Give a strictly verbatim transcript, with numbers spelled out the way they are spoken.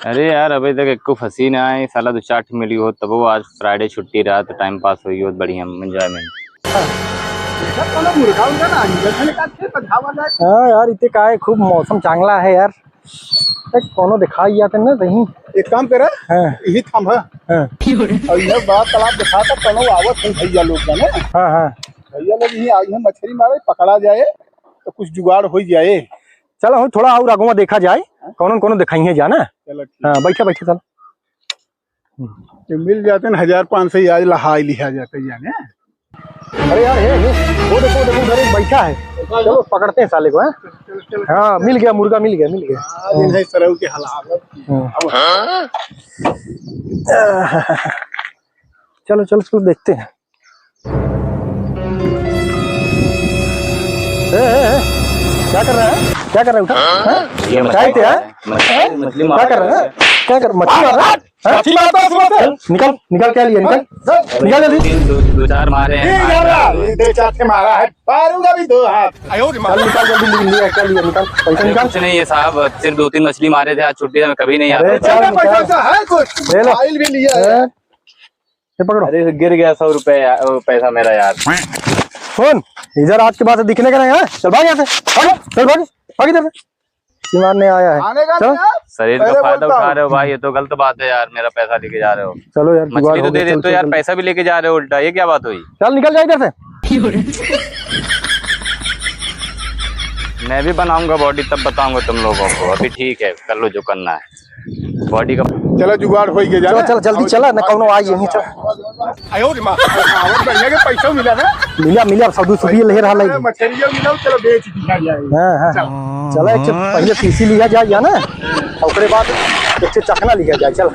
अरे यार, अबे तक एक्को फंसी ना आए, साला दो चार ठो मिली होत, तब वो आज Friday छुट्टी रहत, time pass होई होत, बढ़िया enjoyment। हाँ यार, इते का है, खूब मौसम चांगला है यार। ए, कौनो दिखाई जाते ना कहीं। एक काम करा, हाँ। यही थाम है। हाँ। और यह बड़ा तालाब दिखाता, कौनो आवत है भैया लोग जाने। हाँ, हाँ। भैया लोग यही आ, यही मछली मारे, पकड़ा जाए, तो कुछ जुगाड़ हो जाए। चलो, हम थोड़ा और आगुआ देखा जाए, हाँ? कौनो कौनो दिखाई है जाना। चलो, ठीक। हाँ, बैठे, बैठे, चलो। ये मिल जाते ना, हजार पाँच सौ ही आज लहाई लिया जाते जाने। अरे यार, हे, हे, वो देखो, वो देखो, उधर एक बैठा है। चलो, पकड़ते हैं साले को, हैं? चलो, चलो, हाँ, चलो। मिल गया, मुर्गा मिल गया, मिल गया। आज इन्हें सरऊ के हलाल है। हाँ। अब चलो, चलो, चलो, देखते हैं। ए, ए, ए, क्या कर रहा है? क्या कर रहा है? उठा। हाँ? हैं? ये क्या मछली है? मार रहा है। मछली, मछली क्या मार कर रहा है? रहा है। क्या कर, मछली मार रहा है? हैं? मछली मारता है सुबह से। चल, निकल, निकल, क्या लिया, निकल। हाँ? निकल जल्दी। तीन, दो, दो चार मारे हैं, ये मार यार, रहा है। ये दो चार के मारा है, मारूंगा भी दो हाथ। चल, निकाल जल्दी, निकल, लिया, क्या लिया, निकाल, पैसा अरे, निकाल। कुछ नहीं है साहब, सिर्फ दो तीन मछली मारे थे, आज छुट्टी है, मैं कभी नहीं अरे, आता। चल, पैसा, निकाल। पैसा है कुछ? ले लो। मोबाइल भी लिया है। हैं? ये पकड़ो। अरे, गिर गया सौ रुपए या-, ओ, पैसा मेरा यार। सुन, इधर आज के बाद से दिखने का नहीं है। चल भाग यहाँ से, भाग, चल भाग, भाग इधर से। बीमार नहीं आया है। आने का चल। नहीं यार। शरीर का पहले फायदा बोलता उठा हूँ। रहे हो भाई, ये तो गलत बात है यार, मेरा पैसा लेके जा रहे हो। चलो यार, मछली जुगाड़ तो हो गया, दे दे, चल, तो यार चल, चल। पैसा भी लेके जा रहे हो उल्टा, ये क्या बात हुई? चल निकल जा इधर से। मैं भी बनाऊंगा बॉडी, तब बताऊंगा तुम लोगों को। अभी ठीक है, कर लो जो करना है। बॉडी का चलो, जुगाड़ हो ही गया चलो, जाना। चल, जल्दी चला, ना कौनो आई यहीं, चल। आयो रे माँ, आवत बढ़िया के पैसा मिला ना? मिला, मिला, अब सौ दो सौ रुपये ले रहा है। मछलिया मिला, चलो, बेच दिया जाए। हाँ, हाँ। चलो। चलो, एक ठे पहले पीसी लिया जाए, या ना? ओकरे बाद एक ठे चखना लिया जाए, चल।